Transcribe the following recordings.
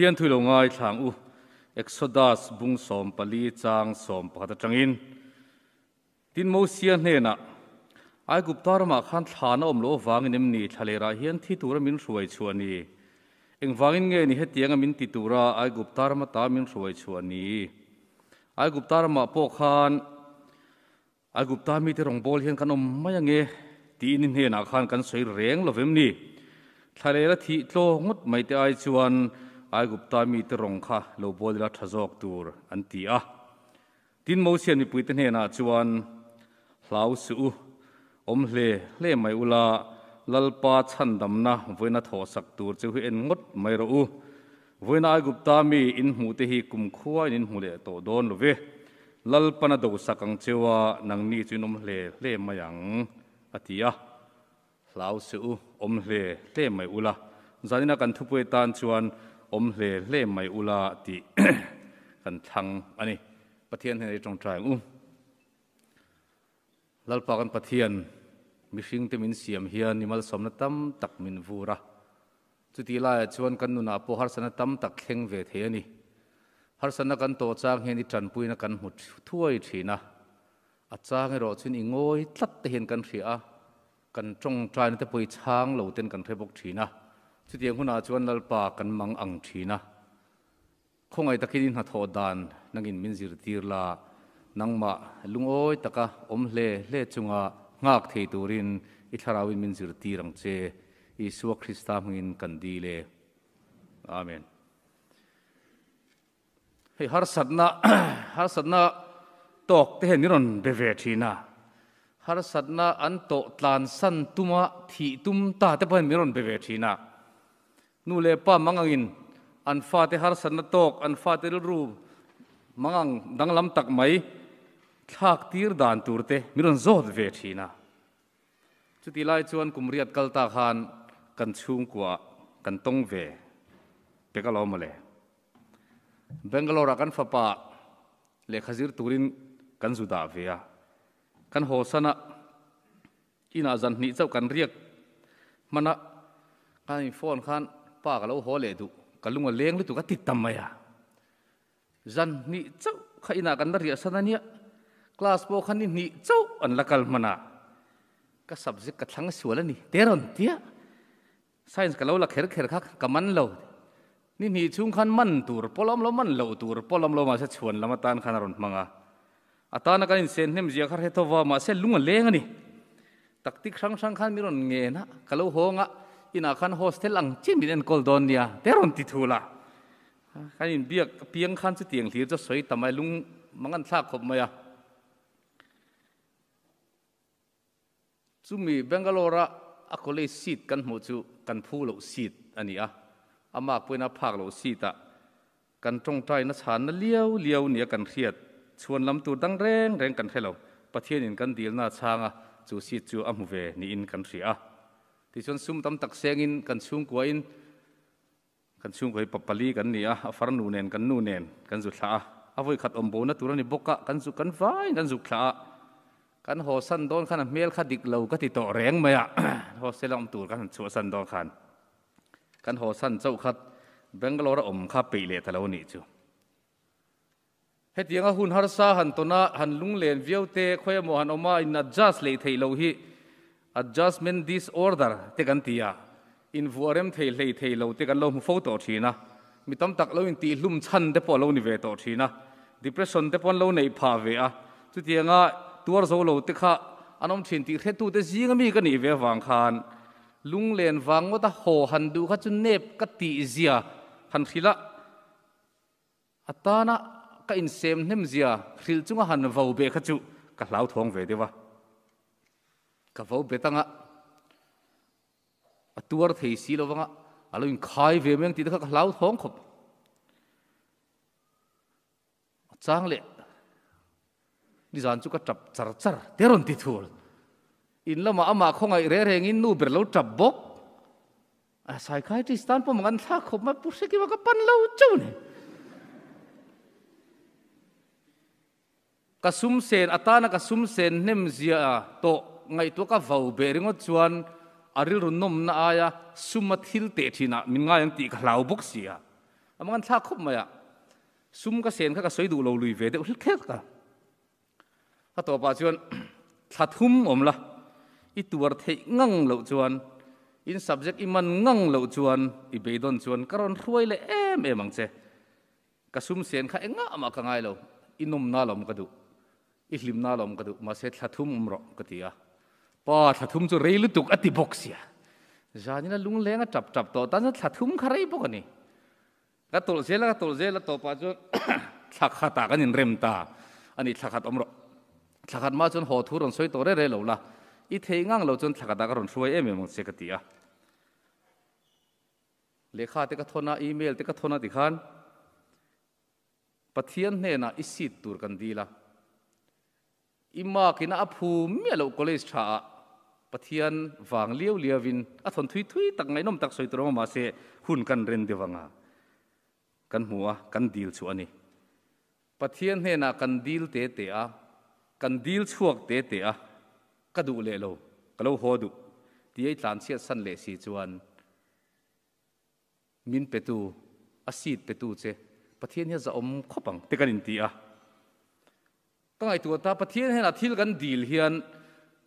Pathian thu i lo ngaithla ang u, Exodus bung 14 chang 11 atangin. Tin Mosia hnenah, Aigupta ramah khan thlan a awm loh avangin em ni thlalerah hian thi tura min hruai chhuah ni? Engvangin nge ni hetianga min ti tura Aigupta rama ta min hruai chhuah ni? Aigupta ramah pawh khan Aigupta mite rawngbâwl hian kan awm mai ange tiin i hnenah khan kan sawi reng lo vem ni? Thlalera thih tlaw ngawt mai te ai chuan Aigupta mite rawng kha lo bawl ila tha zawk tur an ti a. Tin Mosian mipuite hnenah chuan, Hlau suh u, awm hle hle mai ula, Lalpa chhandamna vawiina thawhsak tur chu hi en ngawt mai rawh u. Vawiina Aigupta mi in hmuh te hi kumkhua in in hmu leh tawh dawn lo ve. Lalpan a dosak ang cheu a, nangni chu in awm hle hle mai ang, a ti a. Hlau suh u, awm hle hle mai ula. Zanina kan thupui atan chuan awm hle hle mai ula tih kan thlang a ni. Pathian hnenah i tawngtai ang u. Lalpa kan Pathian, mihringte min siam hian i malsawmna tam tak min vur a. Chutih laiah chuan kan nunah pawh harsatna tam tak thleng ve thei a ni. Harsatna kan tawh chang hian i tanpuina kan hmu thuai thin a. A chang erawh chuan i ngawi tlat te hian kan hria a, kan tawngtaina te pawh i chhang lo ten kan hre bawk thin a. Chutiang hunah chuan Lalpa kan mang ang thin a. Khawngaih takin i hnathawh dan nangin min zirtir la, nangmah lungawi taka awm hle hle chunga nghak thei turin i thlarauin min zirtir ang che. Isua Krista hmangin kan dil e. Amen. Hei harsatna harsatna tawk te hian min rawn be ve thin a, harsatna an tawh tlansan tuma thih tum ta te pawh hian min rawn be ve thin a. Nu leh pa mangangin an fate harsatna tawk, an fate rilru mangang danglam tak mai thlak tir dan tur te min rawn zawt ve thin a. Chutih lai chuan kum riat kal ta khan kan chhungkuaah kan tawng ve pek alawm mawle. Bangalore-ah kan fapa lehkha zir turin kan zu dah ve a, kan haw san a, inah zan hnih chauh kan riak hman a, kan in phone khan pa ka lo haw leh duh, ka lung a leng lutuk a ti ta mai a. Zan hnih chauh kha inah kan la riah san a nia, class pawh kha ni hnih chauh an la kal hman a, ka subject ka thlang sual a ni, te rawn tia. Science ka lo la kher kher kha ka man lo. Ni hnih chhung khan man tur pawh la awm lo, man loh tur pawh la awm lo, mahse chhuan lam atan khan a rawn hmang a. A tana kan insen hnem zia kha hre tho va, mahse lung a leng a ni. Taktik hrang hrang khan min rawn ngen a, ka lo hawng a, inah khan hostel ang chiah min enkawl dawn nia, te rawn ti thul a. Kan inbiak apiang khan chutiang hlir chu a sawi ta mai, lung mang an thlak khawp mai a. Chumi Bangalore-a a college seat kan hmuh chu kan phu loh seat a ni a, a mark pawhin a phak loh seat-ah kan tawngtaina chhanna liau liau nia kan hriat chhuan lam tur dang reng reng kan hre lo. Pathianin kan dilna a chhang a, chu seat chu a hmu ve niin kan hria a. Tichuan sum tam tak sengin kan chhungkuain Kan chhungkaw hi pa pali kan ni a, a farnu nen kan nu nen kan zu thlah a, a vawi khat awm bona tur a ni bawk a, kan zu kan vaiin kan zuk thlah a, kan haw san dawn khan a hmel kha dik lo ka ti tawh reng mai a, hostel a awm tur kan han chhuah san dawn khan kan haw san chauh kha Bangalore a awm kha peih leh ta lo a nih chu. Hetianga hun harsa han tawn a, han lunglen viau te, khawi emaw han awm a, in adjust leh theih loh hi adjustment disorder te kan ti a, invuah rem thei hlei thei lo te kan lo hmu fo tawh thin a, mi tam tak lo intihlum chhan te pawh a lo ni ve tawh thin a, depression te pawh an lo neih phah ve a, chutianga tuar zo lo te kha an awm thin tih hretute zinga mi ka nih ve avang khan lunglen vang ngawta haw han duh kha chu nep ka tihzia han hrilh a. A tana ka insem hnem zia hrilh chunga han vo beh kha chu ka hlauthawng ve deuh a. Ka vo bet anga a tuar thei si lo vanga a lo inkhai ve mai ang tih te kha ka hlauthawng khawp. A chang leh nizan chu ka tap char char te rawn ti thul. In lamah amah khawngaih reng rengin nu ber lo tap bawk. A psychiatrist tan pawh an thlak khawp mai, pu Hrekima ka pan lo chauh ni. Ka sum sen atana ka sum sen hnem zia tawh ngaihtuah ka vau beh ringawt chuan a rilru nawmna aia suma thil teh thinah min ngai ang tih ka hlau bawk si a. A mangan thlak khawp mai a. Sum ka sen kha ka sawi duh lo lui ve deuh hlek hlek a. Ka tawpah chuan thla thum awm la, i tuar theih ngang loh chuan, in subject i man ngang loh chuan, i beidawn chuan ka rawn hruai leh em em ang che. Ka sum sen kha engah mah ka ngai lo, i nawmna lawm ka duh, i hlimna lawm ka duh, mahse thla thum awm rawh ka ti a. Pa, thla thum chu rei lutuk a ti bawk sia. Zanina lungleng a tap tap tawh tan chuan thla thum kha rei bawk a ni. Ka tawlh zel a, ka tawlh zel a, tawpah chuan thla khatah kan inrem ta a ni, thla khat awm rawh. Thla khat hma chuan haw thu rawn sawi tawh reh reh lo la, i thei ngang lo chuan thla khatah ka rawn hruai em em ang che ka ti a. Lehkha te ka thawn a, email te ka thawn a tikhan Pathian hnenah i seat tur kan dil a. I mark ina a phu miah loh college tha ah Pathian vang liau liau in a thawn thui thui tak ngaihnawm tak sawi tur awm a mahse hun kan ren deuh anga kan hmu a kan dil chu a ni. Pathian hnenah kan dil te te a, kan dil chhuak te te a, ka duh leh lo, ka lo haw duh ti a i tlanchhiat san leh si chuan Min petu, a seat petu che Pathian hi a zahawm khawp ang te kan inti a. Ka ngaihtuah ta, Pathian hian a thil kan dil hian,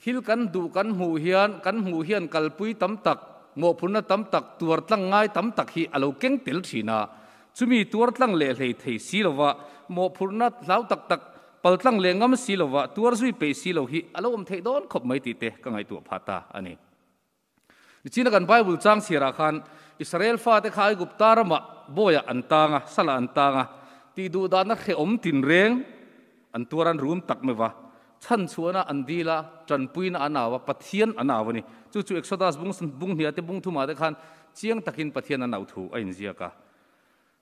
thil kan duh kan hmuh hian, kan hmuh hian kalpui tam tak, mawhphurhna tam tak, tuar tlang ngai tam tak hi a lo keng tel thin a. Chumi tuar tlang leh hlei thei si lova, mawhphurhna hlau tak tak, pal tlang leh ngam si lova, tuar zui peih si lo hi a lo awm theih dawn khawp mai tih te ka ngaihtuah phah ta a ni. Nichina kan Bible chang chhiarah khan Israel fate kha Aigupta ramah bawiah an tang a, salah an tang a, tih duh dahna hrehawm tinreng an tuar an rum tak meuh va. Chhan chhuahna an dil a, tanpuina an au a, Pathian an au a ni. Chu chu Exodus bung bung hniah te bung thumah te khan chiang takin Pathian an au thu a inziak a.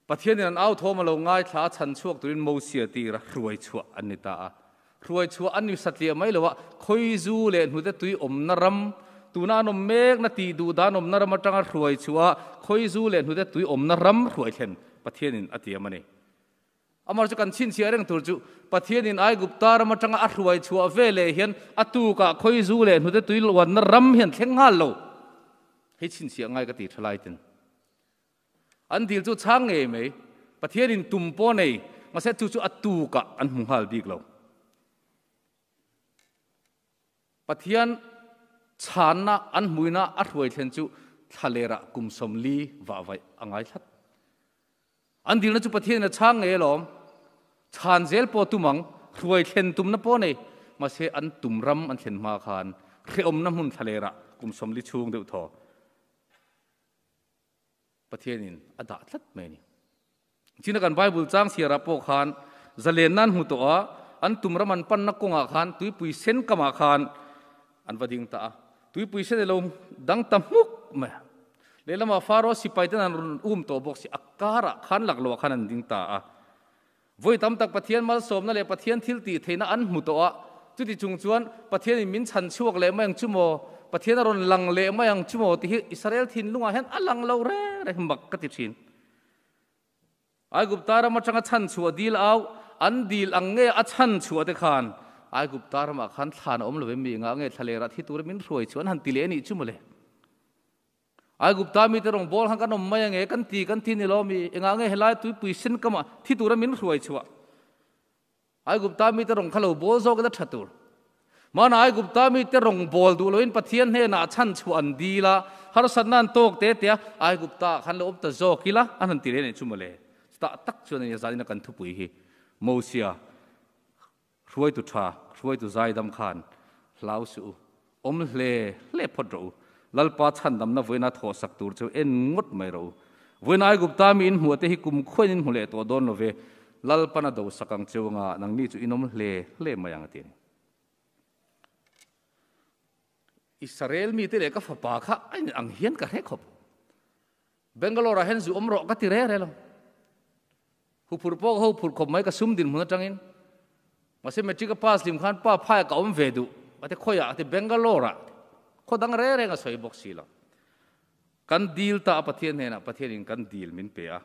Pathianin an au thawm a lo ngaithla a, chhan chhuak turin Mosia tira hruai chhuah an ni ta a. Hruai chhuah an ni satliah mai lo a, khawi zu leh hnute tui awmna ram, tuna an awm mekna tih duh dan awmna ram atanga hruai chhuah a, khawi zu leh hnute tui awmna ram hruai thlen Pathianin a tiam a ni. Amah chu kan chhinchhiah reng tur chu Pathianin Aigupta ram atanga a hruai chhuah ve leh hian a tukah khawi zu leh hnute tui luanna ram hian thleng nghal lo. Hei chhinchhiah ngai ka ti tha lai ten. An dil chu chhang ngei mai. Pathianin tum pawh nei, mahse chu chu a tukah an hmu nghal bik lo. Pathian chhanna an hmuina a hruai thlen chu thlalerah kum 40 vah vaih a ngai thlat. An dilna chu Pathianin a chhang ngei alawm. Chhan zel pawh tum ang, hruai thlen tumna pawh nei, mahse an tum ram an thlen hma khan hrehawmna hmun thlalerah kum 40 chhung deuh thaw. Pathianin a dah tlat mai a ni. China kan Bible chang chhiarah pawh khan zalen nan hmu tawh a, an tum ram an panna kawngah khan tuipui sen kamah khan an va ding ta a. Tuipui sen ilo dang ta hmuk mai a. Lehlamah Faro sipai ten an rawn um tawh bawk si, a karah khan lakloah khan an ding ta a. Vawi tam tak Pathian malsawmna leh Pathian thil tih theihna an hmu tawh a, chuti chung chuan Pathianin min chhan chhuak leh mai ang chu maw, Pathian a rawn lang leh mai ang chu maw tih hi Israel thinlungah hian a lang lo reng reng mak ka ti thin. Aigupta ram atanga chhan chhuah dil au, an dil ang nge a chhan chhuah te khan Aigupta ramah khan thlan a awm lo em mi, engah nge thlalerah thi tura min hruai chu an han ti leh a nih chu mawle. Aigupta mite rawn bawl khan kan awm mai ange, kan ti kan ti ni lo mi, engah nge helai tuipui sen kama thi tura min hruai chhuah? Aigupta mite rawn kha lo bawl zawk ila tha tur. Mahna Aigupta mite rawn bawl duh loin Pathian hnenah chhan chhuah an dil a, harsatna an tawk te te a, Aigupta ah khan lo awm ta zawk ila an han ti leh anih chu mawle. Chutah tak chuan a ni zanina kan thupui hi Mosia Hruaitu tha, hruaitu zaidam khan hlau suh u, awm hle hle phawt rawh u. Lalpa chhandamna vawiina thawhsak tur chu en ngawt mai rawh u. Vawiina Aigupta mi in hmuhte hi kum khuain in hmu leh tawh dawn lo ve, Lalpan a dosak ang cheu anga nangni chu in awm hle hle mai ang a ti a ni. Israel mite leh ka fapa kha a in ang hian ka hre khawp. Bangalore ah hian zu awm rawh ka ti reh reh lo. Huphurh pawh ka huphurh khawp mai ka sum dinhmun atangin. Mahse matric a pass hlim khan pa phaiah ka awm ve duh a ti khawiah a ti Bangalore ah khaw dang reng reng a sawi bawk si lo. Kan dil ta a Pathian hnenah Pathianin kan dil min pe a.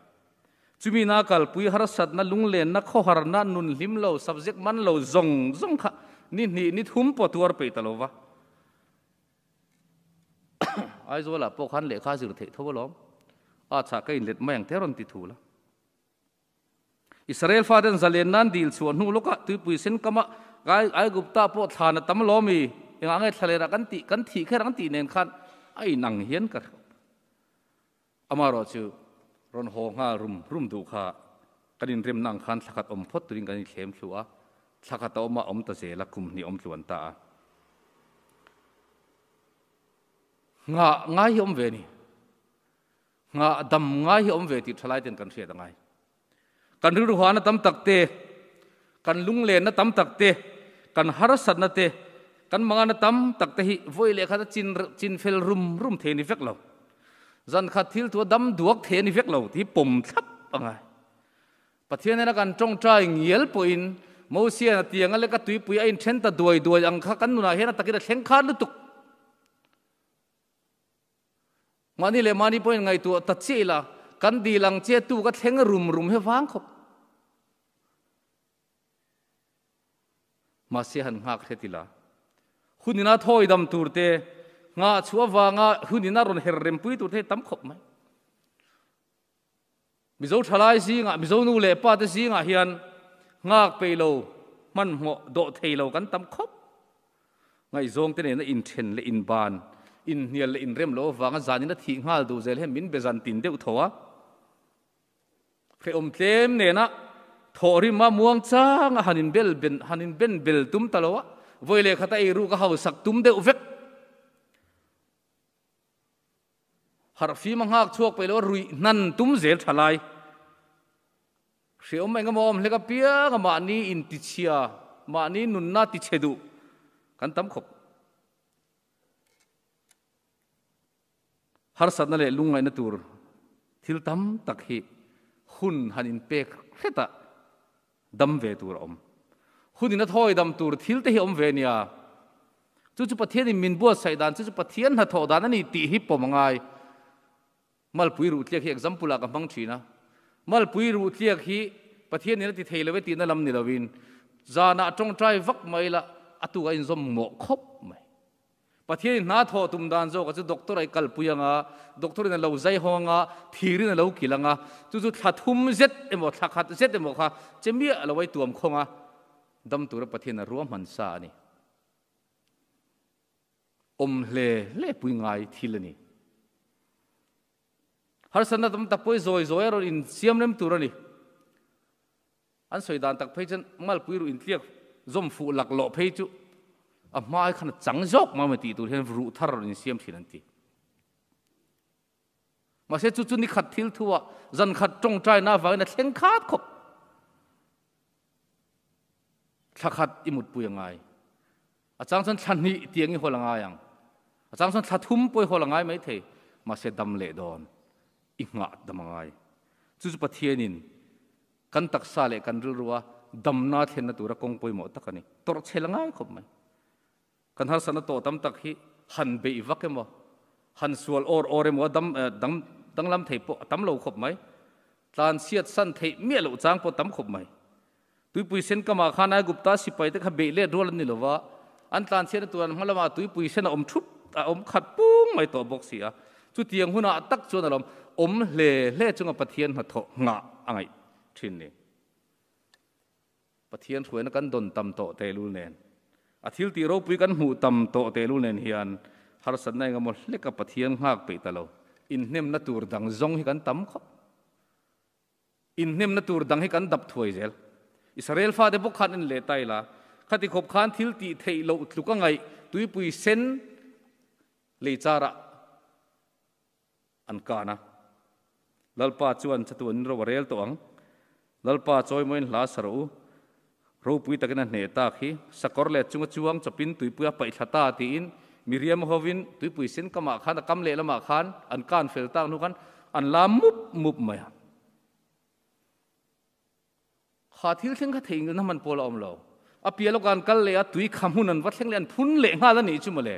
Chumi na kalpui harsatna lunglenna khawharna nun hlim lo subject man lo zawng zawng kha ni hnih ni thum pawh tuar peih ta lo va. Aizawlah pawh khan lehkha zir theih tho alawm. A chah ka inlet mai ang te rawn ti thu la. Israel faten zalen nan dil chhuah hnu lawkah tuipui sen kama Aigupta pawh thlan a tam lawm i, engah nge thlalera kan tih kan thih kher ang tih nen khan a inang hian ka hre. Amaherawhchu rawn haw nghal rum rum duh kha kan inremna ang khan thlakhat awm phawt turin kan inthlem thlu a, thlakhat a awm a awm ta zel a, kum hnih awm tluan ta a. Nghah ngai hi awm ve a ni. Nghah dam ngai hi awm ve tih thalai ten kan hriat a ngai. Kan rilru huana tam tak te, kan lunglenna tam tak te, kan harsatna te, kan mangana tam tak te hi vawi leh khat a chin chin fel rum rum thei a ni vek lo. Zan khat thil thu a dam duak thei a ni vek lo tih hi pawm thlap a ngai. Pathian hnena kan tawngtai ngial pawhin Mosian a tiang a lek a tuipui a inthen ta duai duai ang kha kan nunah hian a takin a thleng khan lutuk. Mahni leh mahni pawhin ngaihtuah ta chiah ila, kan dil ang che tu ka thleng rum rum he vang khawp. Mahse han nghak hret ila, hunina thawi dam tur te, nghah chhuah avanga hunina rawn her rempui tur te hi tam khawp mai. Mizo thalai zingah, Mizo nu leh pa te zingah hian nghak peih lo, hmanhmawh dawh thei lo kan tam khawp. Ngaihzawng te nena inthen leh inban, inhnial leh inrem loh avanga zanin a thih nghal duh zel hian min be zan tin deuh tho a. Hrehawm tlem nena thawhrim a muang chang a han inbel ben han inben bel tum ta lo a, vawi leh khata eiruk a hausak tum deuh vek. Harhfim a nghak chhuak peih lo a ruih hnan tum zel tha lai. Hreawm eng emaw awm hlek apiang a mahni intichhia, mahni nunna tichhe duh kan tam khawp. Harsatna leh lungngaihna tur thil tam tak hi hun han inpek hretah dam ve tur a awm. Hunin a thawi dam tur thil te hi awm ve nia. Chu chu Pathianin min buatsaih dan, chu chu Pathian hnathawh dan a ni tih hi pawm a ngai. Malpui ruh tliak hi example ah ka hmang thin a. Malpui ruh tliak hi Pathianin a ti thei lo e tihna lam ni lovin zanah tawngtai vak mai la a tuk a inzawm mawh khawp mai. Pathianin hna thawh tum dan zawkah chu doctor a i kalpui ang a, doctor in a lo zai hawng ang a, thirin a lo kilh ang a, chu chu thla thum zet emaw thla khat zet emaw kha che miah lo a i tuam khawng a, dam tura Pathian a ruahman sa a ni. Awm hle hle pui ngai thil a ni. Harsatna tam tak pawh hi zawi zawi a rawn insiam rem tur a ni. An sawi dan tak phei chuan malpui ruh intliak zawm fuh laklawh phei chu a hmai khan a chang zawk mai mai tih tur hian ruh thar rawn insiam thin an ti. Mahse chu chu ni khat thil thu ah zan khat tawngtaina avangin a thleng khat khawp. Thla khat i mutpui a ngai. A chang chuan thla hnih tiang i hawl a ngai ang. A chang chuan thla thum pawh i hawl a ngai mai thei. Mahse dam leh dawn i nghah dam a ngai. Chu chu Pathianin kan taksa leh kan rilrua damna thlenna tura kawng pawimawh tak a ni. Tawrh chhel a ngai khawp mai. Kan harsatna tawh tam tak hi han beih vak emaw, han sual awr awr emaw a dam dang danglam thei pawh a tam lo khawp mai. Tlanchhiat san theih miah loh chang pawh tam khawp mai. Tuipui sen kamah khan Aigupta sipai te kha beih let rual an ni lova, an tlanchhiatna tur an hma lamah tuipui sen a awm thup a awm khat pung mai tawh bawk si a. Chutiang hunah tak chuan a lawm awm hle hle chunga Pathian hnathawh nghah a ngaih thin ni. Pathian hruaina kan dawn tam tawh tehlul nen, a thil tih ropui kan hmuh tam tawh tehlul nen hian harsatna engemaw hleka Pathian nghak peih ta lo. Inhnemna tur dang zawng hi kan tam khawp. Inhnemna tur dang hi kan dap thuai zel. Israel fate bawk khan en leh ta ila, khati khawp khan thil tih theih loh tluk a ngaih tuipui sen lei charah an kan a. Lalpa chuan chatuanin ro a rel tawh ang. Lalpa chawimawiin hla sa rawh u. Ropui takin a hneh tak hi sakawr leh chunga chuang chawpin tuipui a paih thla ta tiin Miriam hovin tuipui sen kamah khan a kam lehlamah khan an kan fel tak hnu khan an la mup mup mai a. Kha thil thleng kha theihnghilhna hman pawl a awm lo. A piah lawkah an kal leh a, tui kha hmun an va thleng leh an phun leh nghal a nih chu mawle.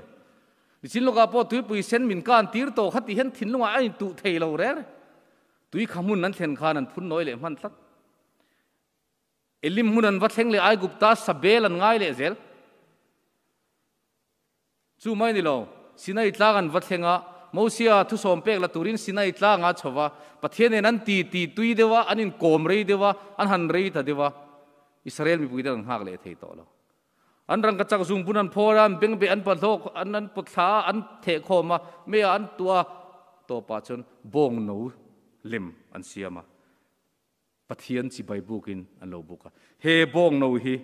Nichin lawkah pawh tuipui sen min kan tir tawh kha tih hian thinlungah a intuh thei lo reng. Tui kha hmun an thlen khan an phun nawi leh hman tlat. Elim hmun an va thleng leh Aigupta sabel an ngai leh zel. Chu mai ni lo, Sinai tlang an va thleng a, Mosia thusawm pek la turin Sinai tlangah a chho va, Pathian nen an ti ti tui deuh a, an inkawm rei deuh a, an han rei ta deuh a, Israel mipuite an nghak leh thei tawh lo. An rangkachak zungbun an phawr a, an bengbeh an pahlawk, an an pawtthla a, an thehkhawm a, meiah an tuah a, tawpah chuan bawng no lem an siam a. Pathian chibai bukin an lo buk a. He bawng no hi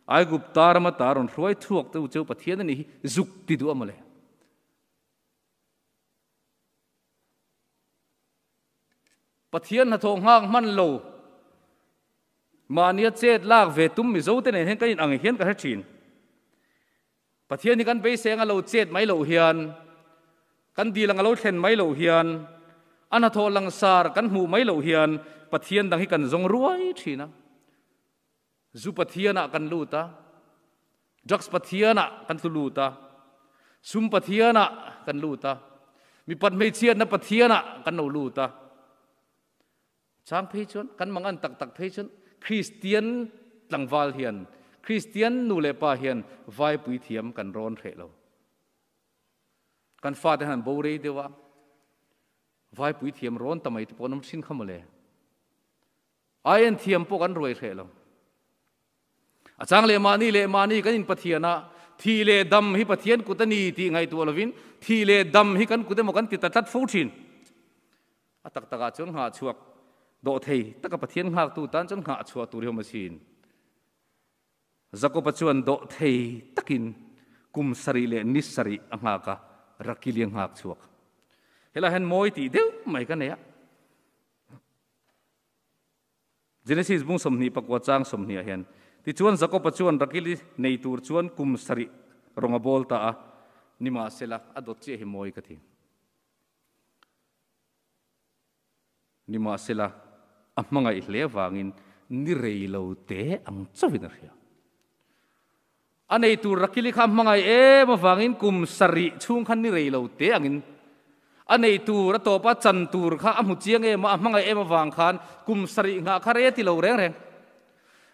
Aigupta rama ta rawn hruai thuak te u cheu Pathian a nih hi zuk ti duh a mawle. Pathian hnathawh nghak hman lo mahnia chet lak ve tum Mizo te nen hian kan inang hian ka hre thin. Pathian hi kan beisei anga lo chet mai loh hian, kan dil anga lo thlen mai loh hian, a hnathawh langsar kan hmuh mai loh hian Pathian dang hi kan zawng ruai thin a. Zu Pathianah kan lut a, drugs Pathianah kan tlu lut a, sum Pathianah kan lut a, mipat hmeichhiatna Pathianah kan lo lut a. Chang phei chuan kan mangan tak tak phei chuan Kristian tlangval hian, Kristian nu leh pa hian vaipui thiam kan rawn hreh lo. Kan fate han bo rei deuh a, vaipui thiam rawn ta mai te pawh an awm thin kha mawle. Aien thiam pawh kan ruai hreh lo. A chang leh mahni leh mahni kan inpathian a, thih leh dam hi Pathian kut a ni tih ngaihtuah lovin thih leh dam hi kan kut emaw kan ti ta tlat fo thin. A tak takah chuan nghah chhuak dawh thei taka Pathian nghaktu tan chuan nghah chhuah tur hi awm asin. Jakoba chuan dawh thei takin kum sarih leh ni sarih a nghak a, Rakili a nghak chhuak. Helai hian mawi tih deuh mai ka nei a. Genesis bung 24 chang 20 ah hian, Tichuan Jakoba chuan Rakili nei tur chuan kum sarih rawng a bawl ta a, nimahsela a dawt chiah hi mawi ka ti. Nimahsela, a hmangaih hle avangin ni rei lo te ang chauhin a hria. A nei tur Rakili kha a hmangaih em avangin kum sarih chhung khan ni rei lo te angin a nei tur a tawpa chan tur kha a hmu chiang em a, a hmangaih em avang khan kum sarih nghah kha rei a ti lo reng reng.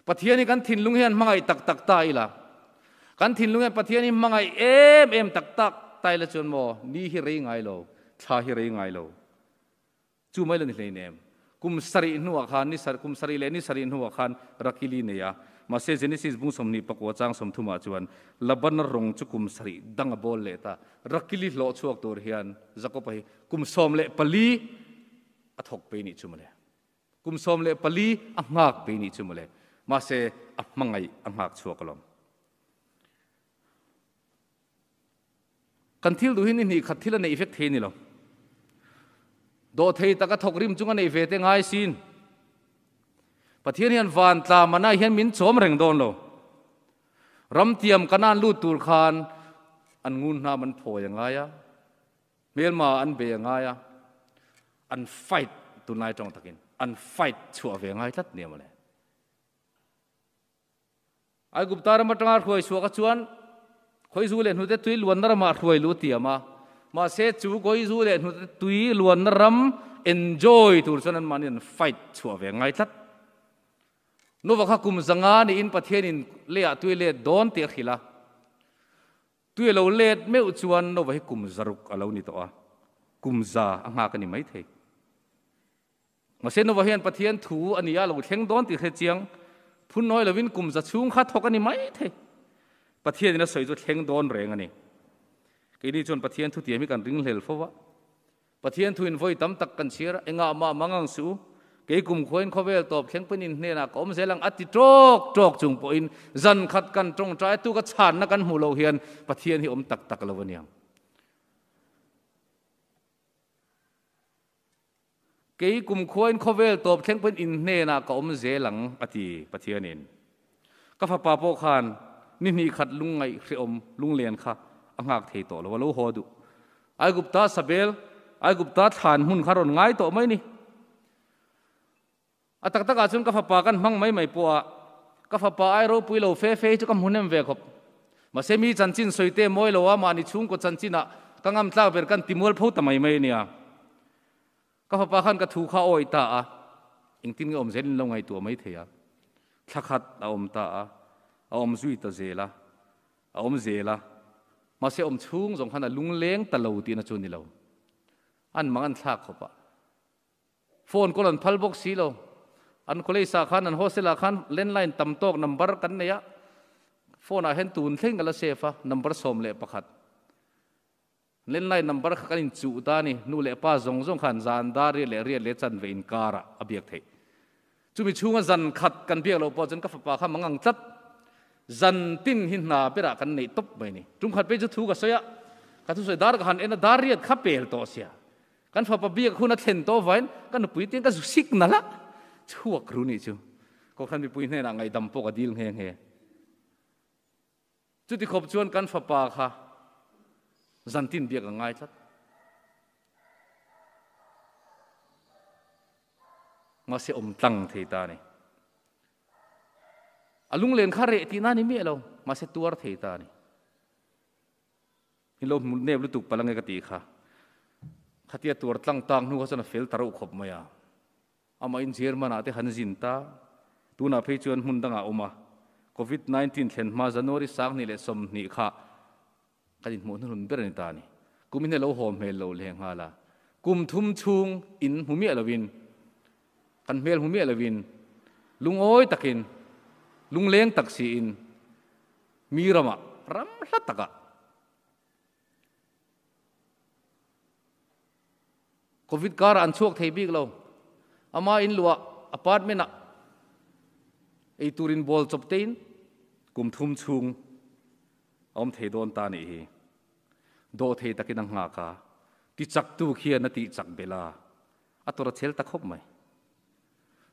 Pathian hi kan thinlung hian hmangaih tak tak ta ila, kan thinlung hian Pathian hi hmangaih em em tak tak ta ila chuan maw ni hi rei ngai lo, thla hi rei ngai lo. Chu mai la ni hleinem. Kum sarih hnuah khan ni kum sarih leh ni sarih hnuah khan Rakili nei a. Mahse Genesis bung 24 chang 30 ah chuan Labana rawng chu kum sarih dang a bawl leh ta. Rakili hlawh chhuak tur hian Jakob-a hi kum 14 a thawk pei nih chu mawle. Kum 14 a nghak pei nih chu mawle. Mahse a hmangaih a nghak chhuak alawm. Kan thil duh hi ni hnih khat thil a neih vek thei ni lo. Dawhthei taka thawk rim chung a neih ve te ngai sin. Pathian hian van tla mana hian min chawm reng dawn lo. Ram tiam kanan lut tur khan an ngun hnam an phawi a ngai a, hmelma an bei a ngai a, an fight tunlai tawng takin an fight chhuah ve ngai tlat nia mawle. Aigupta ram atanga hruai chhuaka chuan khawizu leh hnute tui luanna ramah hruai lu tiam a, mahse chu khawizu leh hnute tui luanna ram enjoy tur chuan anmahni an fight chhuah ve ngai tlat. Nova kha kum zanga niin Pathianin leiah tui let dawn tih a hrilh a, tui a lo let meuh chuan Nova hi kum zaruk a lo ni tawh a, kum za a nghak a ni maithei. Mahse Nova hian Pathian thu a ni a, lo thleng dawn tih hre chiang phun nawi lovin kum za chhung kha thawk a ni mai thei. Pathianin a sawi chu thleng dawn reng a ni. Keini chuan Pathian thu tiam hi kan ringhlel fo va. Pathian thuin vawi tam tak kan chhiar a, engah mah mang ang suh u, kei kum khuain khawvel tawp thleng pawn in hnenah ka awm zel ang a ti tawk tawk chung pawhin zan khat kan tawngtai tu ka chhanna kan hmuh loh hian Pathian hi awm tak tak lo a niang. Kei kumkhuain khawvel tawp thleng pawhin in hnenah ka awm zel ang, a ti Pathianin. Ka fapa pawh khan ni hnih khat lungngaih hrehawm lunglen kha a nghak thei tawh lo, a lo haw duh. Aigupta sabel, Aigupta thlan hmun kha rawn ngai tawh mai ni. A tak takah chuan ka fapa kan hmang mai mai pawh a, ka fapa ai ropui lo fe fe hi chu ka hmu hnem ve khawp. Mahse mi chanchin sawi te mawi lo a, mahni chhungkaw chanchinah ka ngam tlak ber kan ti mual pho ta mai mai a nia. Ka fapa khan ka thu kha a awih ta a, engtin nge awm zelin lo ngaihtuah mai thei a. Thla khat a awm ta a, a awm zui ta zel a, a awm zel a. Mahse awm chhung zawng khan a lungleng ta lo tihna chu a ni lo. An mang an thlak khawp a. Phone call an phal bawk si lo. An college ah khan an hostel ah khan landline tam tawk number kan nei a. Phone ah hian tun thleng ka la save a, number 11. Landline number kha kan inchuh ta a ni. Nu leh pa zawng zawng khan zan dar riat leh riat leh chanve inkarah a biak theih. Chumi chhunga zan khat kan biak loh pawh chuan ka fapa kha mang ang tlat. Zan tin hi hna berah kan neih tawp mai a ni. Tum khat phei chu thu ka sawi a, ka thusawi dar ka han en a, dar riat kha pel tawh sia. Kan fapa biak hun a thlen tawh vain ka nupui te ka zu sik nalh a, chhuak ru nih chu. Kohhran mipui hnenah ngaihdam pawh ka dil nghe nghe. Chuti khawp chuan kan fapa kha zantin biak a ngai tlat. Mahse awm tlang thei ta a ni. A lunglen kha reh tihna a ni miah lo, mahse tuar thei ta a ni. Hi lo hmu nep lutuk palh ange ka tih kha. Khatia tuar tlang tak hnu kha chuan a fel ta reuh khawp mai a. Amah in German ah te han zin ta. Tunah phei chuan hmun dangah a awm a. Covid 19 thlen hma January 2020 kha kan inhmuh hnuhnun ber a ni ta a ni. Kum in a lo haw hmel lo leh nghal a. Kum thum chhung in hmu miah lovin, kan hmel hmu miah lovin, lungawi takin, lungleng tak siin, Mi ramah, ram hla takah Covid karah an chhuak thei bik lo. Ama in luah apartment ah ei turin bawl chawp tein kum thum chhung a awm thei dawn ta nih hi. Dawh thei takin a nghak a, tichaktu khian a tihchak belh a, a tawrh a chel ta khawp mai.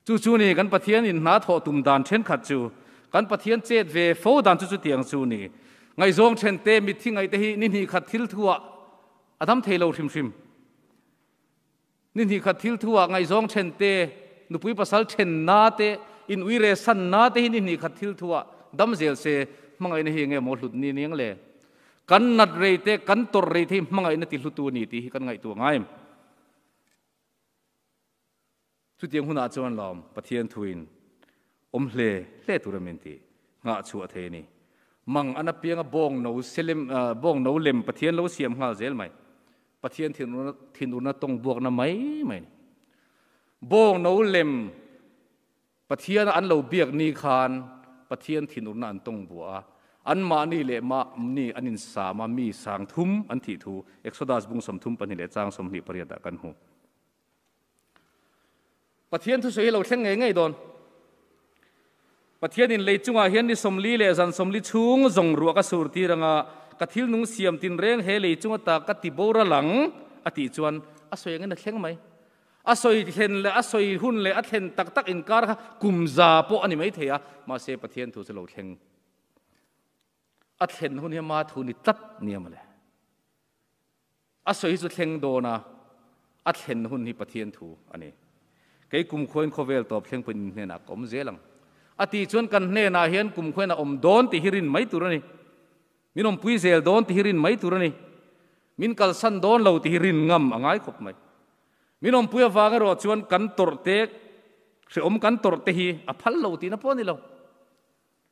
Chu chu ni kan Pathian in hna thawh tum dan thenkhat chu, kan Pathian chet ve fo dan chu chutiang chu ni. Ngaihzawng then te, mitthi ngaih te hi ni hnih khat thil thu ah a dam thei lo hrim hrim. Ni hnih khat thil thu ah ngaihzawng then te, nupui pasal then na te, in uire san na te hi ni hnih khat thil thu ah dam zel se, hmangaihna hi enge maw hlut ni niang le? Kan nat rei te, kan tawrh rei te hi hmangaihna ti hlutu a ni tih hi kan ngaihtuah ngai em? Chutiang hunah chuan lawm Pathian thuin awm hle hle tur a min ti nghah chhuah thei a ni. Mang an apianga bawng no selem bawng no lem Pathian lo siam nghal zel mai. Pathian thinurna thinurna tawng buakna mai mai a ni. Bawng no lem Pathiana an lo biak ni khan Pathian thinurna an tawng buah a, anmahni leh mahni an insam a, mi sangthum an thih thu Exodus bung 32 leh chang 28 ah kan hmu. Pathian thusawi hi lo thleng ngei ngei dawn. Pathianin lei chungah hian ni 40 leh zan 40 chhung zawng ruah ka sur tir anga ka thil nung siam tinreng he lei chung ata ka ti bawr a lang a tih chuan a sawi angin a thleng mai. A sawi thlen leh a sawi hun leh a thlen tak tak inkar kha kum za pawh a ni mai thei a, mahse Pathian thu chu lo thleng. A thlen hun hi ama thu ni tlat nia mawle. A sawi hi chu thleng dawn a, a thlen hun hi Pathian thu a ni. Kei kumkhuain khawvel tawp thleng pawhin in hnenah ka awm zel ang. A tih chuan kan hnenah hian kumkhuain a awm dawn tih hi rin mai tur a ni. Min awmpui zel dawn tih hi rin mai tur a ni. Min kalsan dawn lo tih hi rin ngam a ngai khawp mai. Min awmpui avang erawh chuan kan tawrh te, hrehawm kan tawrh te hi a phal lo tihna pawh a ni lo.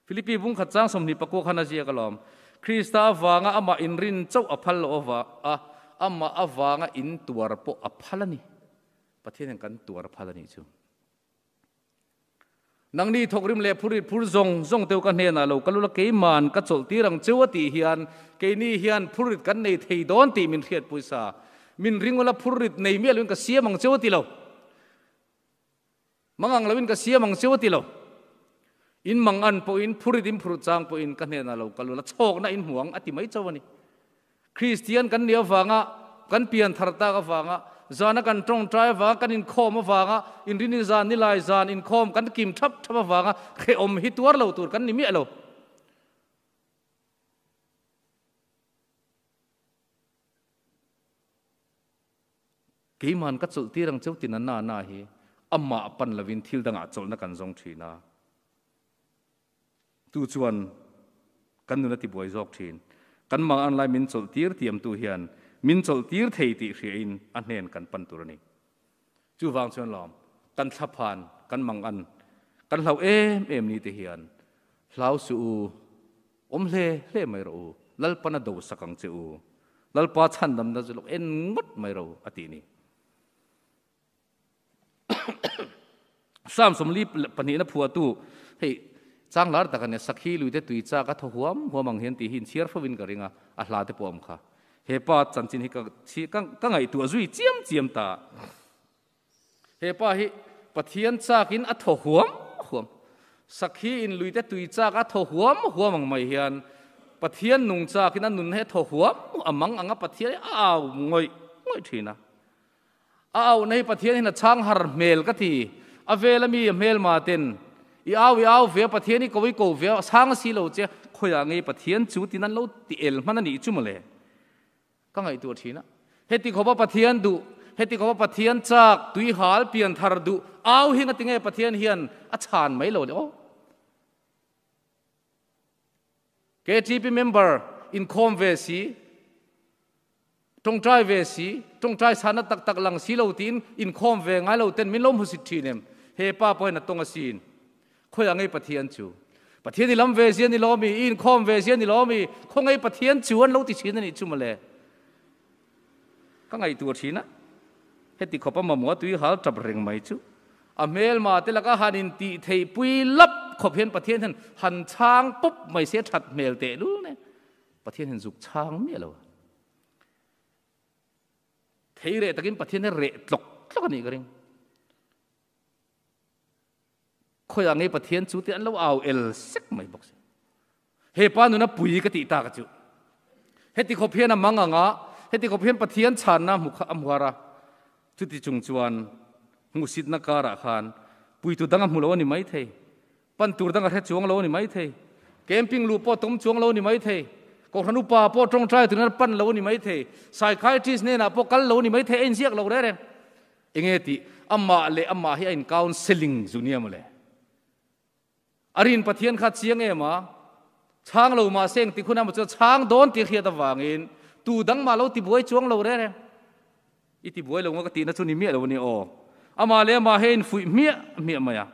Philippi bung khat chang 24 khan a ziak alawm, Krista avanga amah inrin chauh a phal loh ava a, amah avanga in tuar pawh a phal a ni. Pathian hian kan tuar a phal a nih chu. Nangni thawkrim leh phurit phur zawng zawng teu ka hnenah lo ka lul a, keiman ka chawlh tir ang cheu a tih hian keini hian phurit kan nei thei dawn tih min hriat pawisa. Min ringawla phurit nei miah loin ka siam ang cheu a ti lo. Mangang loin ka siam ang cheu a ti lo. In mangan pawhin, phurit in phurh chang pawhin ka hnenah lo kal ula, chhawkna in hmu ang a ti mai chauh a ni. Kristian kan nih avanga, kan pian thar tak avanga, zana kan tawngtai avanga, kan inkhawm avanga, inrini zan, nilai zan inkhawm kan kim thap thap avanga hrehawm hi tuar lo tur kan ni miah lo. Keiman ka chawlh tir ang cheu tina na na hi amah pan lovin thil dangah chawlhna kan zawng thin a, tu chuan kan nun a tibuai zawk thin. Kan mang an lai min chawlh tir tiamtu hian min chawlh tir thei tih hriain a hnen kan pan tur a ni. Chuvang chuan lawm kan thlaphan, kan mang an, kan hlauh em em ni te hian hlau suh u, Awm hle hle mai rawh u, Lalpan a do sak ang che u. Lalpa chhandamna chu lo en ngawt mai ro a ti ni. Psalm 42 na phuahtu hei chang lar tak a nia, Sakhi luite tui chak a thaw huam huam ang hian tih hi inchhiar fovin ka ring a, a hla te pawh a awm kha. He pa chanchin hi ka ka ngaihtuah zui chiam chiam ta. He pa hi Pathian chakin a thaw huam huam. Sakhi in luite tui chak a thaw huam huam ang mai hian Pathian nung chakin a nun hi a thaw huam a mang ang a Pathian hi a au ngawih ngawih thin a. A auhna hi Pathian hian a chhang har hmel ka ti. A vel ami a hmelma ten i au i au ve a Pathian i ko i ko ve a chhang si lo che khawiah ngei Pathian chu tin an lo ti el hman a nih chu mawle. Ka ngaihtuah thin a. Heti khawpa Pathian duh, heti khawpa Pathian chak, tui hal, pian thar duh, au hi nga tinge Pathian hian a chhan mai lo le aw. KTP member inkhawm ve si, tawngtai ve si, tawngtai sana tak tak lang si lo tiin inkhawm ve ngai lo ten min lo hmusit thin em? He pa pawhin a tawng asin. Khawiah ngei Pathian chu? Pathian i lam ve zia ni lo mi? I inkhawm ve zia ni lo mi? Khawngaih Pathian chu an lo ti thin a nih chu mawle. Ka ngaihtuah thin a, heti khawpa mamawh tui hal tap reng mai chu a hmelma te laka han intih theih pui lap khawp hian Pathian hian han chhang pawp mai se that hmel teh lul ne. Pathian hian zuk chhang miah lo a. Thei reh takin Pathian hi reh tlawk tlawk a nih ka ring. Khawiah ngei Pathian chu tih an lo au el sek mai bawk si. He pa nuna pui ka tih tak chu. Heti khawp hian a mang anga, heti khawp hian Pathian chhanna hmu kha a hmuar a. Chuti chung chuan hmuhsitna karah khan puitu dang a hmu lo a ni mai thei. Pan tur dang a hre chuang lo a ni mai thei. Camping luh pawh tum chuang lo a ni mai thei. Kohhran upa pawh tawngtai turin a pan lo a ni mai thei. Psychiatrist hnenah pawh kal lo a ni mai thei. A inziak lo reng reng. Enge tih? Amah leh amah hi a in counselling zu nia mawle. A rin Pathian kha chiang em a? Chhang lo mahse engtik hun emaw chuan chhang dawn tih hriat avangin tu dang mah lo tibuai chuang lo reng reng. I tibuai lo nga ka tihna chu ni miah lo a ni aw. Amah leh amah hi a infuih hmiah hmiah mai a.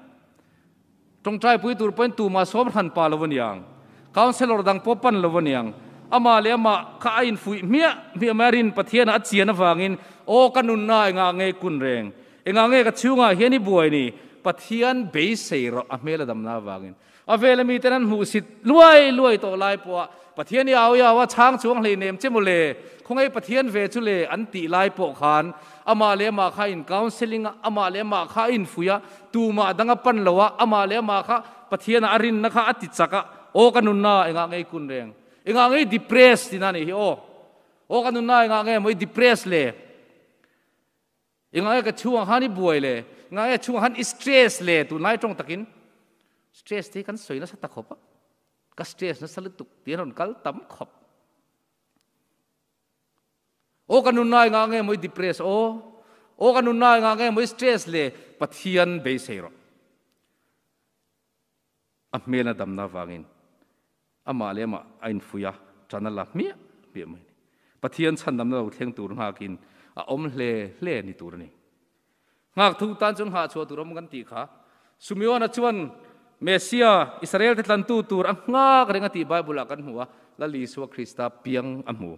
Tawngtaipui tur pawhin tumah sawm hran pa lo a niang. Councellor dang pawh pan lo a niang. Amah leh amah kha a infuih hmiah hmiah mai a rin Pathianah a chian avangin, Aw ka nunna engah nge kun reng? Engah nge ka chhungah hian i buai ni? Pathian beisei rawh a hmel a damna avangin. A vela miten an hmuhsit luai luai tawh lai pawha Pathian i au i au a chhang chuang hleinem che maw le, khawngaih Pathian ve chu le an tih lai pawh khan amah leh amah kha in counselling a, amah leh amah kha a infuih a, tumah dang a pan lo a, amah leh amah kha Pathian ah a rinna kha a ti chak a, aw ka nunna engah ngei kun reng, engah ngei depress tina nih hi aw, aw ka nunna engah nge maw i depress le. Engah nge ka chhungah khan i buai le? Engah nge chhungah khan i stress le? Tunlai tawng takin stress te hi kan sawi nasa ta khawp a. Ka stress nasa lutuk tih an rawn kal tam khawp. Aw ka nunna engah nge maw i depress aw? Aw ka nunna engah nge maw i stress le? Pathian beisei rawh. A hmel a damna avangin amah leh amah a infuih a, ṭan a la hmiah hmiah mai a ni. Pathian chhandamna lo thleng tur nghakin a awm hle hle ni tur a ni. Nghak thu tan chuan nghah chhuah tur awm kan tih kha. Sumeona chuan Messia, Israelte tlantu tur a nghak reng a tih Bible-ah kan hmu a, Lal Isua Krista piang a hmu.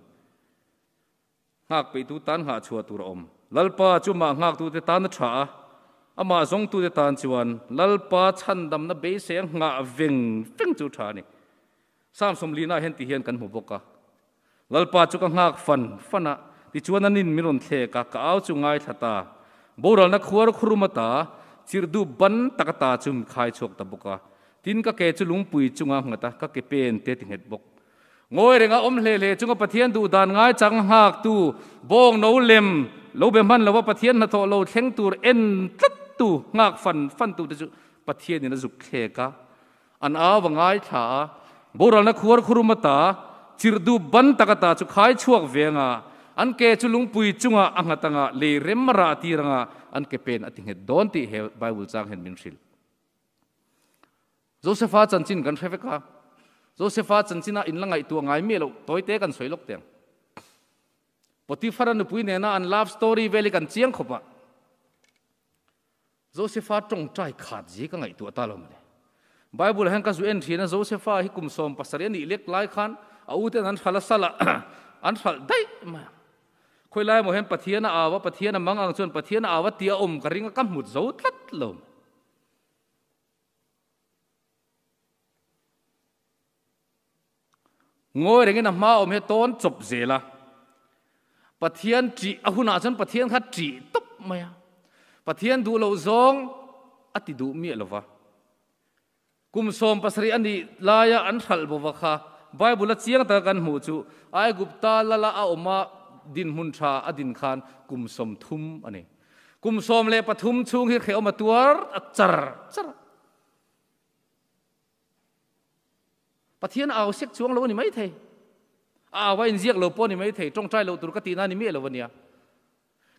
Nghak peihtu tan nghah chhuah tur a awm. Lalpa chu amah nghaktute tan a tha a, amah zawngtute tan chuan Lalpa chhandamna beisei a nghah veng veng chu tha a ni. Psalm 40 hian ti hian kan hmu bawk a, Lalpa chu ka nghak fan fan a, tichuan a nin min rawn thlek a, ka au chu ngaithla ta. Boralna khuar khurum ata, chirhdu ban tak ata chu mi khai chhuak ta bawk a. Tin, ka ke chu lungpui chunga nghat a, ka ke pen te ti nghet bawk. Ngawi renga awm hle hle chunga Pathian duh dan ngai chang nghaktu, bawng no lem lo be hman lova Pathian hnathawh lo thleng tur en tlattu nghak fan fantu te chu Pathianin a zuk thlek a, an au a ngaithla a, boralna khuar khurum ata, chirhdu ban tak ata chu khai chhuak ve anga, an ke chu lungpui chungah a nghat anga, lei rem a rah tir anga, an ke pen a ti nghet dawn tih he Bible chang hian min hrilh. Josefa chanchin kan hre vek a, Josefa chanchina in la ngaihtuah ngai miah loh tawite kan sawi lawk teng. Potiphar-a nupui nena an love story vel hi kan chiang khawp a. Josefa tawngtai khat zi ka ngaihtuah ta lo mawle. Bible ah hian ka zu en thin a, Josefa hi kum 17 a nih lek lai khan a uten an hralh a sal a, an hralh daih mai a. Khawi lai emaw hian Pathian a au a, Pathian a mang ang chuan Pathian a au a tih a awm ka ring a, ka hmut zo tlat lo. Ngawi rengin a hma awm hi a tawn chawp zel a. Pathian ṭih a hunah chuan Pathian kha ṭih tawp mai a. Pathian duh loh zawng a ti duh miah lo va. Kum 17 a nih laia an hralh bova kha Bible-a chiang taka kan hmuh chu Aigupta lala a awma dinhmun ṭha a din khan kum 30 a ni. Kum 13 chhung hi hrehawm a tuar a char char a. Pathian a au sek chuang lo a ni maithei. A au a inziak lo pawh a ni maithei. Tawngtai loh tur ka tihna a ni miah lo a nia.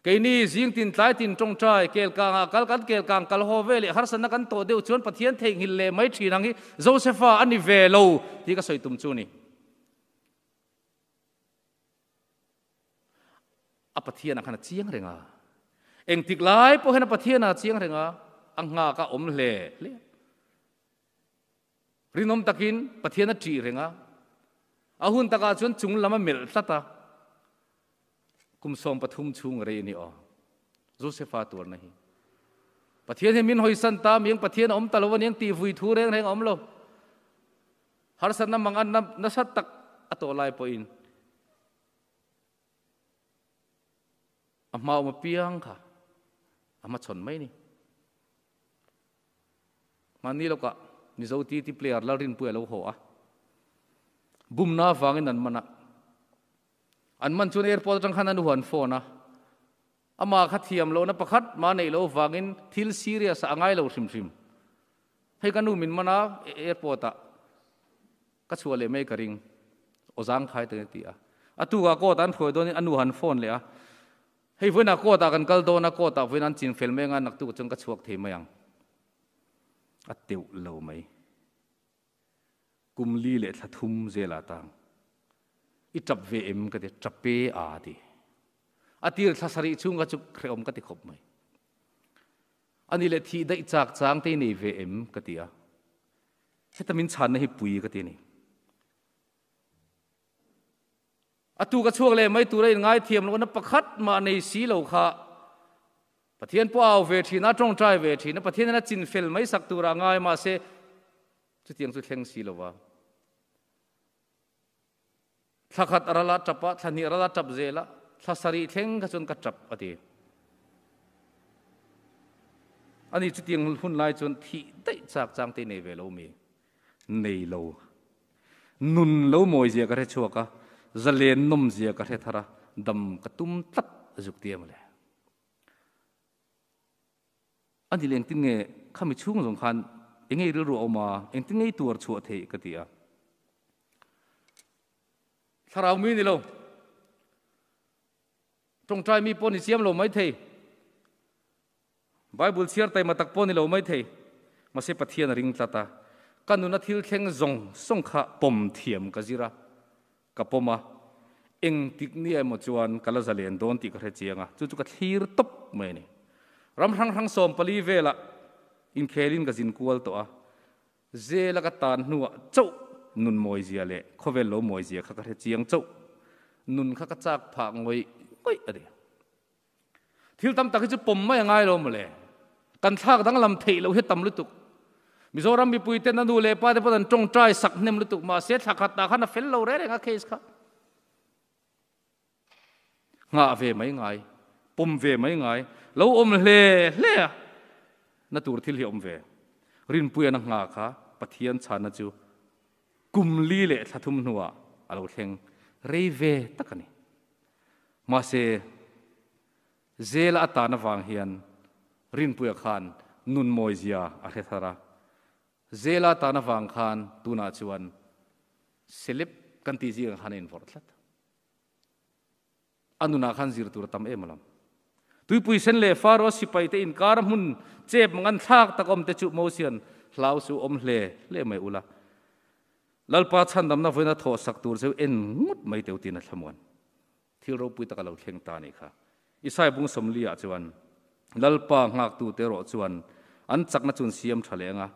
Keini zing tin tlai tin tawngtai kelkangah kal kan kelkang kal haw ve leh harsatna kan tawh deuh chuan Pathian theihnghilh leh mai thin ang hi Josepha a ni ve lo tih ka sawi tum chu a ni. A Pathianah khan a chiang reng a. Engtik lai pawh hian a Pathianah a chiang reng a, a nghak a awm hle hle. Rinawm takin Pathian a ṭih reng a, a hun takah chuan chung lam a melh tlat a, kum 13 chhung a rei a ni aw. Josefa tuarna hi. Pathian hi min hawisan ta, miang Pathian a awm ta lo a niang tih vui thu reng reng a awm lo. Harsatna manganna nasa tak a tawh lai pawhin a hma awm apiang kha a hmachhawn mai ni. Hmanni lawkah Mizo TT player Lalrinpuia lo haw a, bumna avangin an man a. An man chuan airport atang khan an huan phone a, amah kha thiam lohna pakhat mah neih loh avangin thil serious ah a ngai lo hrim hrim. Hei ka nu min man a airport ah ka chhuah leh mai ka ring, aw zangkhai takin a ti a. A tukah court ah an hruai dawnin a nu han phone leh a, Hei vawiinah court ah kan kal dawn a, court ah vawiin an chin fel mai anga naktuk chuan ka chhuak thei mai ang. A teuh lo mai. Kum li leh thla thum zelah tang. I tap ve em ka ti, tap e a ti. A tir thla sarih chhung kha chu hrehawm ka ti khawp mai. Ani leh thih daih chak chang te i nei ve em ka ti a. Heta min chhanna hi pui ka ti a ni. A tu ka chhuak leh mai tura inngaithiam lohna pakhat mah nei si lo kha Pathian pawh a au ve thin a, tawngtai ve thin a, Pathian hian a chin fel mai sak tura a ngai mahse chutiang chu thleng si lo va. Thla khat a ral a tap a, thla hnih a ral a tap zel a, thla sarih thleng kha chuan ka tap a ti. Ani chutiang hun lai chuan thih daih chak chang te nei ve lo mi? Nei lo. Nun lo mawi zia ka hre chhuak a, zalen nawm zia ka hre thar a, dam ka tum tlat a zuk ti em le. A ni le engtin nge khami chhung zawng khan eng nge rilru a awm a, engtin nge i tuar chhuah theih ka ti a. Thlarau mi ni lo. Tawngtai mi pawh ni chiam lo mai thei. Bible chhiar taima tak pawh ni lo maithei, mahse Pathian a ring tlat a, ka nuna thil thleng zawng zawng kha pawm thiam ka zir a, ka pawm a, engtik nia emaw chuan ka la zalen dawn tih ka hre chiang a, chu chu ka thlir tawp mai a ni. Ram hrang hrang 14 velah inkhelin ka zin kual tawh a, zela ka tan hnuah chauh nun mawizia leh khawvel lo mawizia kha ka hre chiang chauh, nun kha ka chak phah ngawih ngawih a ni. Thil tam tak hi chu pawm mai a ngai lo mawle. Kan thlak danglam theih loh hi tam lutuk. Mizoram mipui ten a nu leh pa te pawh an tawngtai sak hnem lutuk mahse thla khat ah khan a fel lo reng reng a case kha. Nghah ve mai ngai, pawm ve mai ngai, lo awm hle hle a na tur thil hi a awm ve. Rinpuian a nghah kha Pathian chhanna chu kum li leh thla thum hnuah a lo thleng rei ve tak a ni. Mahse, zela a tan avang hian Rinpuia khan nun mawizia a hre thar a. Zela a tan avang khan tunah chuan celeb kan tih zingah khan a invawrh tlat. A nunah khan zir tur a tam em alawm. Tuipui sen leh Faro sipaite inkar a hmun chep ngan thlak tak awm te chu Mosian hlau su awm hle hle mai ula. Lalpa chhandamna vawiina thawh sak tur cheu en ngawt mai teu tiin a thlamuan. Thil ropui tak a lo thleng ta a nih kha. Isai bung sawmliah chuan Lalpa nghaktute erawh chuan an chakna chu an siam tha leh ang a,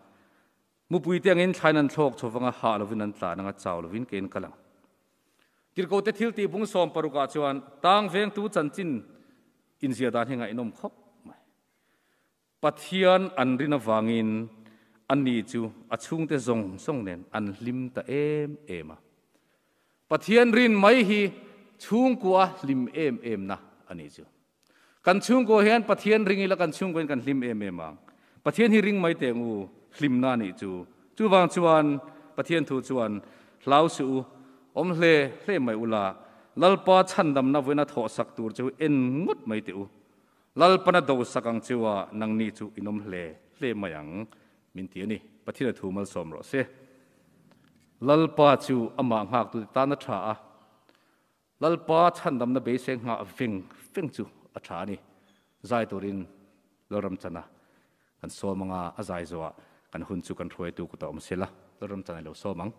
mupuite angin thlain an thlawk chho vang a, hah lovin an tlan ang a, chau lovin kein kal ang. Tirhkote thiltih bung 16ah chuan tang vengtu chanchin inziah dan hi ngaihnawm khawp mai. Pathian an rin avangin ani chu a chhungte zawng zawng nen an hlim ta em em a. Pathian rin mai hi chhungkua hlim em em na ani chu. Kan chhungkua hian Pathian ring ila kan chhungkua in kan hlim em em ang. Pathian hi ring mai teh ngu hlimna ni chu. Chuvang chuan Pathian thu chuan hlau su u awm hle hle mai ula Lalpa chhandamna vawiina thawh sak tur chu en ngawt mai teh u. Lalpana do sak ang cheua nangni chu in awm hle hle mai ang min ti a ni. Pathian a thu malsawm rawh se. Lalpa chu amah nghaktute tan a tha a. Lalpa chhandamna beisei nghah veng veng chu a tha a ni. Zai turin Lalram chana kan sawm anga a zai zawhah kan hun chu kan hruaitu kutah awm sela Lalram chana i lo sawm ang.